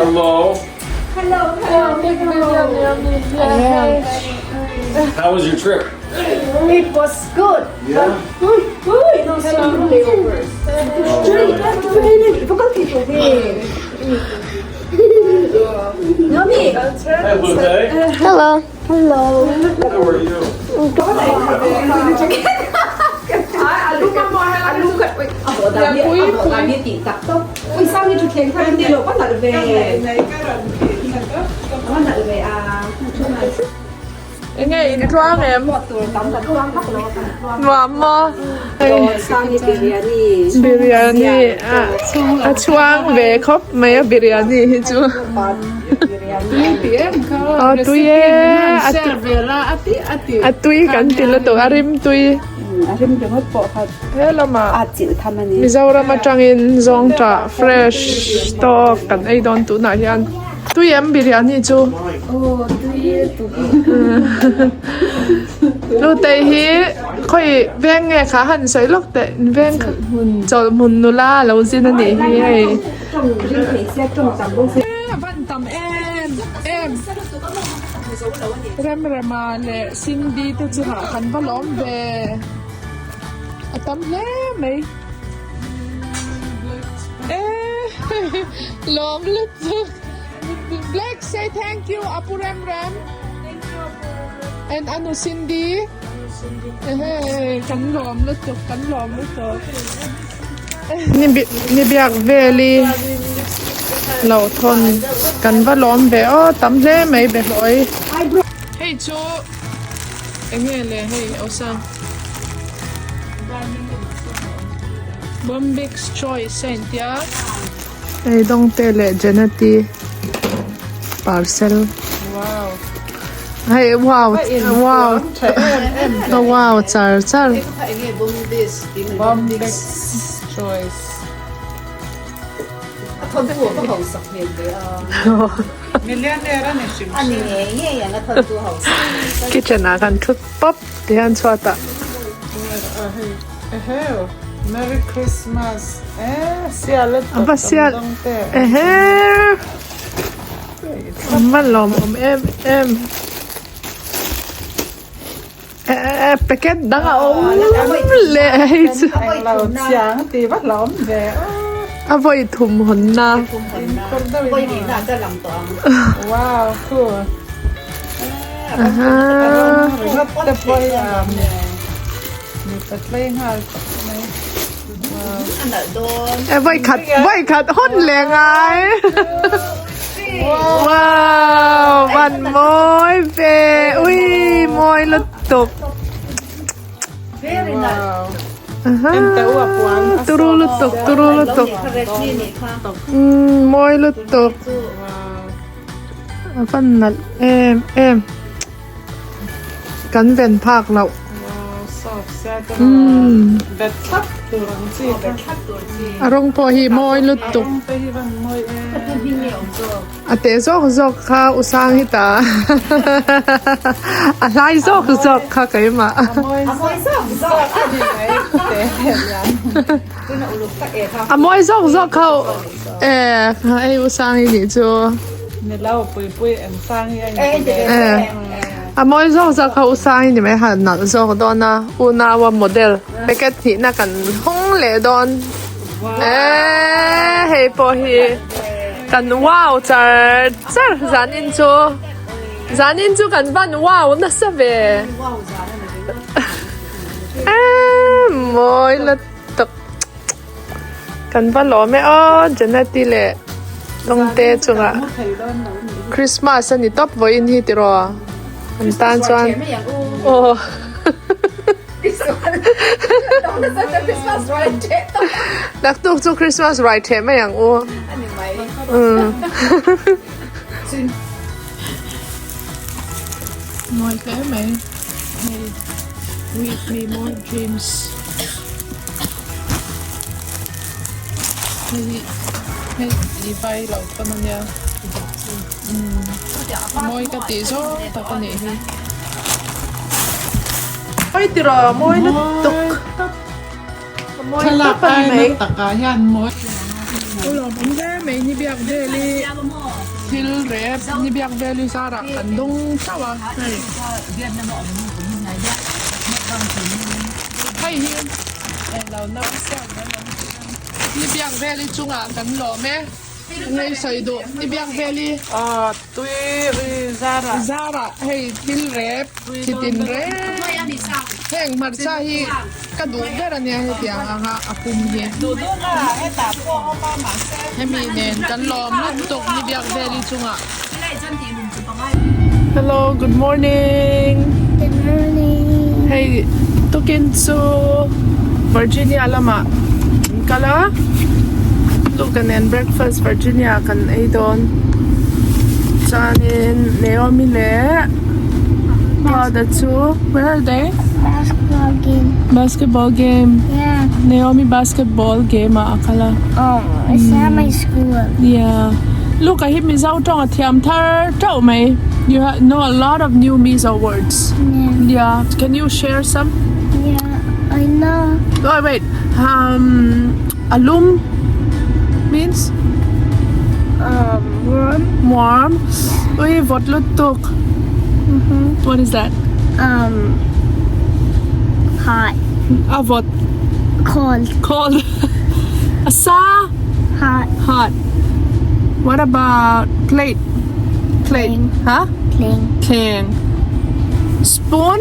Hello. Hello, hello, hello. How was your trip? It was good. Yeah. Hi, Lupe. Hello. Hello. How are you? Enge in tluang em? Nuam maw? Biryani a chhuang ve khawp mai a biryani hi chu. Aw tui e a tui kan ti lutuk a rim tui. He lamah Mizoram atangin zawngtah fresh tawk kan ei dawn tunah hian. Tui em biryani chu? Lutei hi khawi veng nge kha han sawi lawk teh veng kha chawlhmun nula a lo zin a nih hi hei. A van tam em em Remrema leh Cindy te chungah kan va lawm ve a tam hle mai. Lawm lutuk Black say thank you Apu Rem Rem and Anu Cindy ehe kan lawm lutuk kan lawm lutuk ni biak veli lo thawn kan va lawm ve aw tam hle mai be hlawi hei chu enge le hei awsa. Bombix Choice a intia. Hei Dawngte leh Janeti parcel. Wow. Hei wow wow ka wow char char. Bombix Choice. Millionaire a ni hrim hrim. Kitchen ah kan thut pawp. Tihian chhuatah. Eheu Merry Christmas eh sial a Va sial eheu va lawmawm em em eh packet dang a awm leh hei chu a vawi thum hawn na wow cool. Vawi khat vawi khat hawn leh ngai wow van mawi ve ui mawi lutuk turu lutuk turu lutuk mawi lutuk. A van nalh em em kan ven phak loh umm a rawng pawh hi mawi lutuk a teh zawk zawk kha u sang hi ta a hlai zawk zawk kha keimah a mawi zawk zawk kha Eh, hei u Sangi nih chu. Nilo, Puipui an Sangi a in ti ve. A mawi zawk zawk kha u Sangi ni mai han nalh zawk dawn a, unaua model packet hnihna kan hawng leh dawn. Eh, hei pawh hi kan wow char char zanin chu. Zanin chu kan van wow nasa ve. Eh, mawi lutuk. Kan va lawm e aw Janeti leh Lawngte chungah Christmas a ni tawp vawiin hi tiraw an tan chuan aw naktuk chu Christmas ruai theh mai ang u mawi hle mai hei with me more dreams. Hei hei i vai loh pawn a nia mawi ka tih zawng tak a nih hi Hawi tiraw mawi lutuk a mawi tawp a ni mai. U lawmawm hle mai ni biak vel i thil rep ni biak vel i zarah kan dawng hlauh a hei hei hi ni biak vel i chungah kan lawm e ngei sawi duh ni biak vel i Tui ri zarah. Zarah hei thil rep chi tin reng heng hmarcha hi ka duh ber ania hetiang anga a pum hi. Hemi nen kan lawm lutuk ni biak veli chungah. Hello good morning. Good morning. Hei tukin chu Virginia lamah kan kal a. Luka nen breakfast Virginia kan ei dawn chuanin Naomi leh Claude chu where are they? Basketball game. Basketball game. Yeah. Naomi basketball game ah a kal a. Oh, it's at my school. Yeah. Luka hi Mizo tawng a thiam thar tauh mai. You know a lot of new Mizo words. Yeah. Yeah. Can you share some? Yeah, I know. Oh wait. Um Alum means? Um, warm. Warm. Ui, vawt lutuk. What is that? Um, hot. A vawt. Cold. Cold. A sa? Hot. Hot. What about plate? Plate. Huh? Thleng. Thleng. Spoon?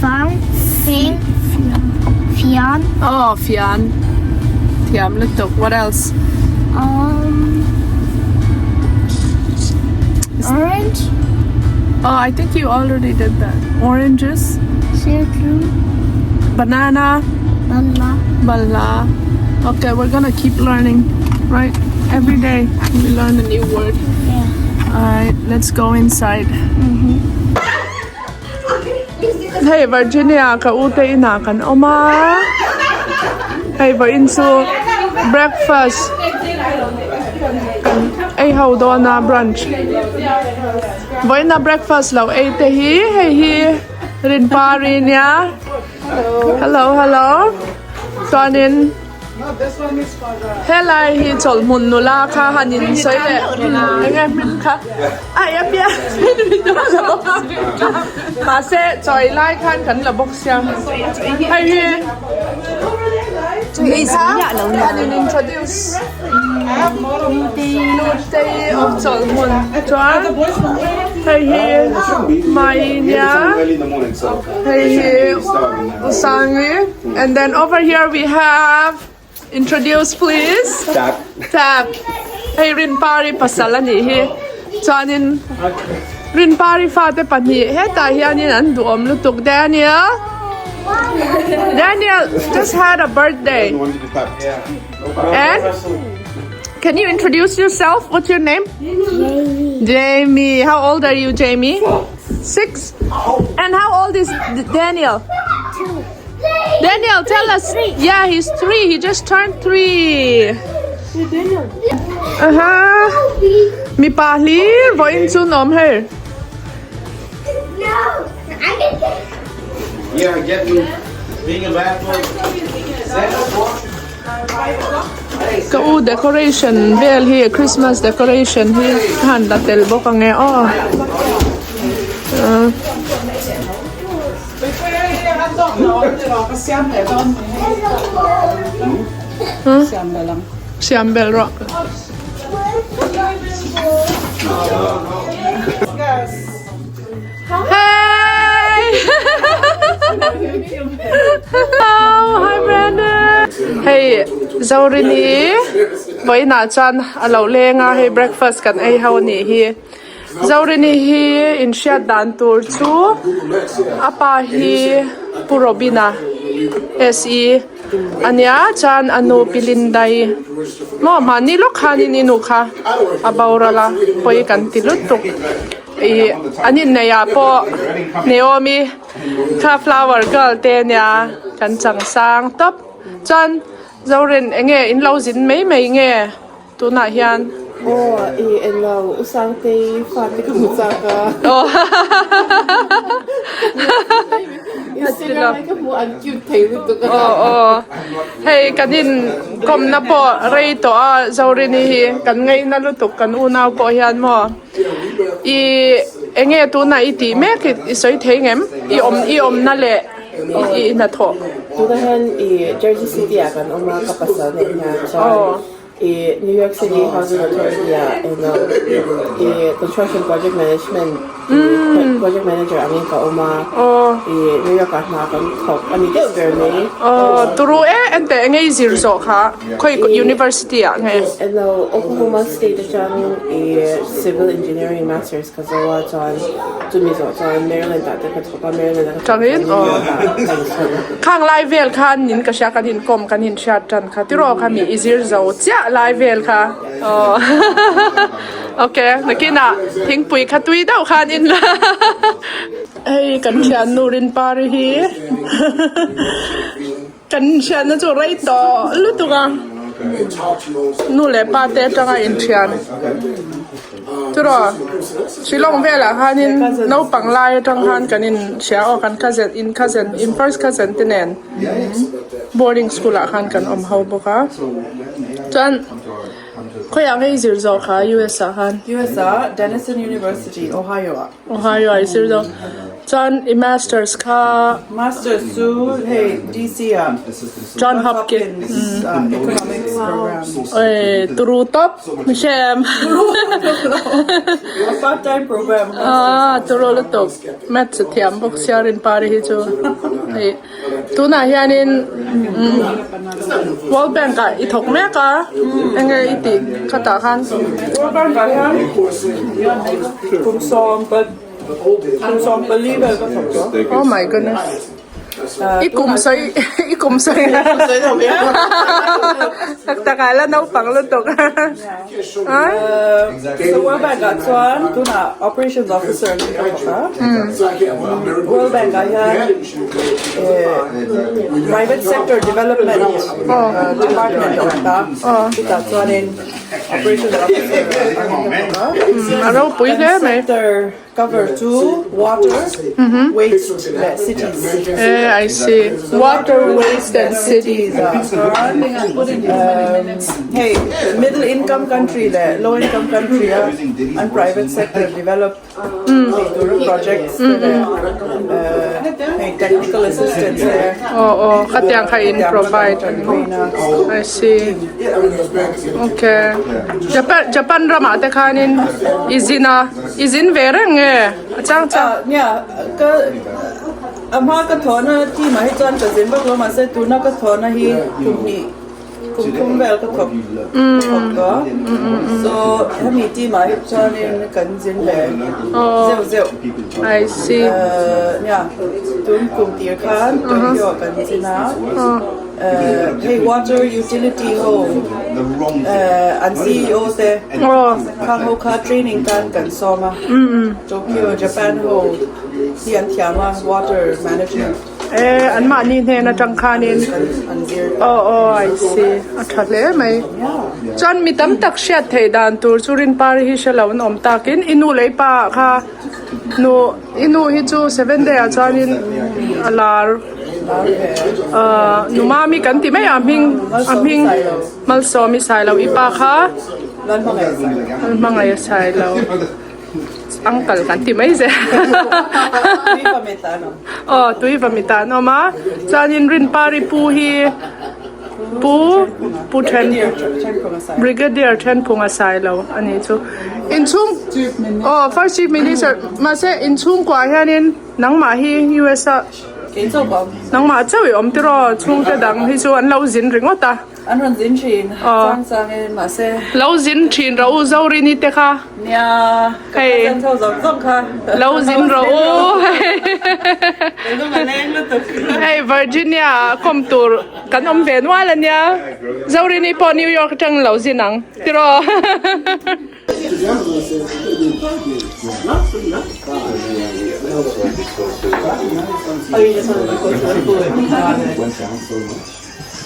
Fang. Fing. Fian. Oh, fian. Thiam lutuk. What else? Um, orange. Oh, I think you already did that. Oranges. Circle. Banana. Balla. Balla. Okay, we're gonna keep learning, right? Every day we learn a new word. Yeah. Alright, let's go inside. Hei Virginia ka u te inah kan awm a, hei vawiin chu breakfast kan ei ho dawn a brunch. Vawiina breakfast lo ei te hi hei hi Rinpari nia hello hello chuanin Helai hi chawlhmun nula kha han in sawi leh eng nge hming kha a ia pian mahse chawi lai khan kan la bawk sia hei hi han in introduce Nutei of chawlhmun chuan hei hi mai nia hei hi Usangi. And then over here we have introduce please. Tap. Tap. Hei Rinpari pasal a nih hi. Chuanin Rinpari fate pahnih hetah hianin an duhawm lutuk Daniel. Daniel just had a birthday. And can you introduce yourself? What's your name? Jamie. Jamie. How old are you, Jamie? 6. And how old is Daniel? 2. Daniel, tell us. Yeah, he's 3. He just turned 3. Uh-huh. Mipa hlir vawiin chu nuam hei. No, I can get. Yeah, get me. Being a bad boy. Ka u decoration vel hi Christmas decoration hi a han la tel bawk ang e aw. Siam belh rawh. Hey! Hello! Hi Brandon! Hei Zorini vawiinah chuan a lo leng a hei breakfast kan ei ho anih hi. Zorini hi inhriat dan tur chu a pa hi Pu Robina SE ania chuan a nu Pi Lindai maw mahni lawk khanin i nu kha a boral a pawi kan ti lutuk. Ih an inneih ah pawh Naomi kha flower girl te ania kan chang sang tawp chuan Zorin eng nge in lo zin mai mai nge tunah hian. Aw i englo U Sangtei fate ka hmu chak a. Instagram ah ka hmu an cute thei lutuk a. Aw aw hei kan in kawmna pawh rei tawh a Zorini hi kan ngaihna lutuk kan unau pawh hian maw i enge tunah i tih mek i sawi thei ngem i awm i awmna leh i hnathawh. Tunah hian i Jersey City ah kan awm a ka pasal nen hian chuan I New York City Housing Authority ah eng i Construction Project Management Project Manager angin ka awm a, i New York ah hna kan thawk a ni deuh ber mai. Aw turu e ente enge i zir zawh kha khawi University ah nge? Elo Oklahoma State atang i Civil Engineering Masters ka zo a chuan chumi zawh chuan Maryland ah te ka thawk a Maryland ah ka thawk chuan New York ah ka insawn a. Khang lai vel khan nin ka hria kan inkawm kan inhriat tan kha tiraw kha mi i zir zo chiah lai vel kha aw ok nakinah thingpui kha tui deuh khan in la hei kan thiannu Rinpari hi kan hriatna chu rei tawh lutuk a nu leh pa te atanga inthian. Churaw, Shillong velah khanin naupang lai atang khan kan inhria aw, kan cousin, in cousin, in first cousin te nen boarding school ah khan kan awm ho bawk a. Chuan khawiah nge i zir zawh kha US ah khan? US ah Denison University, Ohio ah. Ohio ah i zir zawh. Chuan i masters kha? Masters chu hei DC ah John Hopkins Economics program. Oi turu tawp Michelle. A part time program. Ah turu lutuk maths a thiam bawk sia Rinpari hi chu hei tunah hianin World Bank ah i thawk mek a enge i tih khatah khan. World Bank ah hian kum sawm. Oh my goodness. I kum sawi i kum sawi tak tak ah la naupang lutuk So World Bank ah chuan tunah operations officer an ka bawk a. World Bank ah hian private sector development department a awm ta. Chutah chuanin Operation officer an ka bawk a. A ropui hle mai. Sector cover chu water, waste leh cities. Eh I see. Water, waste and cities. Chuan hei middle income country leh low income country a an private sector develop Thei tura projects te leh hei technical assistance te. Aw aw khatiang kha in provide a ni I see okay Japan Japan ramah te khanin i zin a i zin ve reng nge a chang chang. Nia ka a hma ka thawhna team ah hi chuan ka zin vak lo mahse tuna ka thawhna hi kum hnih. Kum thum vel ka thawk thawk tawh a so hemi team ah hi chuanin kan zin ve zeuh zeuh I see nia tun kum tir khan Tokyo ah kan zin a hei water utility ho an CEO te khang ho kha training tan kan sawm a Tokyo Japan ho hi an thiam a water management. E an mahni hnen atang khanin aw aw I see a tha hle mai chuan mi tam tak hriat theih dan tur chu Rinpari hi hre lo an awm takin i nu leh i pa ah kha nu i nu hi chu seven day ah chuanin a lar ahh nu mami kan ti mai a hming a hming Malsawmi Sailo i pa kha Lalhmangaih Sailo. Uncle kan ti mai zel aw tui va mi tan awm a chuanin Rinpari pu hi pu pu then Brigadier Thenphunga Sailo a nih chu inchhung aw first chief minister mahse inchhungkuah hianin nangmah hi US ah nangmah chauh i awm tiraw chhungte dang hi chu an lo zin ringawt a. An rawn zin thin chang chang in mahse. Lo zin thin rawh u Zorini te kha. Nia ka cousin ho zawng zawng kha. Lo zin rawh u. Ka lung a leng lutuk. Hei Virginia ah kawm tur kan awm ve nual ania. Zorini pawh New York atang lo zin ang tiraw.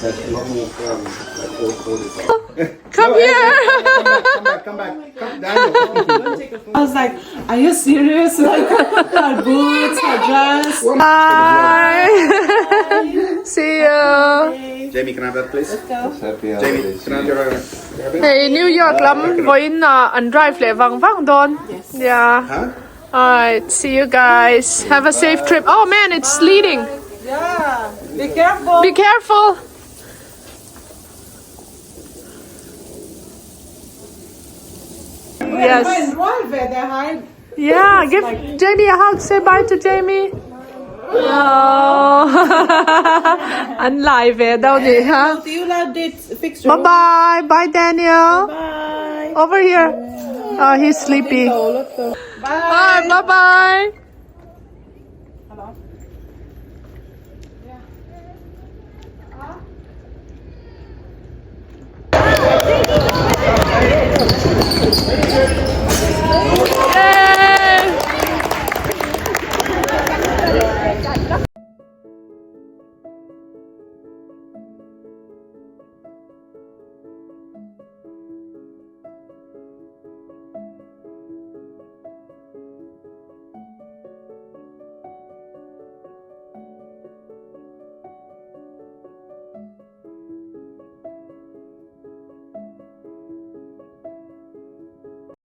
Come here. Come back, come back. Come, Daniel. I was like, are you serious? Like, her boots, her dress. Bye. See you. Jamie, can I have that, please? Happy Jamie, holidays. can I have your Hey, New York lam vawiin ah an drive leh vang vang dawn. Yeah. Huh? Alright, see you guys. Have a safe trip. Oh man, it's sleeting. Yeah. Be careful. Be careful. Yes. Yeah, give Jamie a hug. Say bye to Jamie. Oh. An lai ve deuh nih ha. See you later. Date fix Bye bye. Bye Daniel. Bye. Over here. Oh, he's sleepy. Bye. Bye. Bye bye.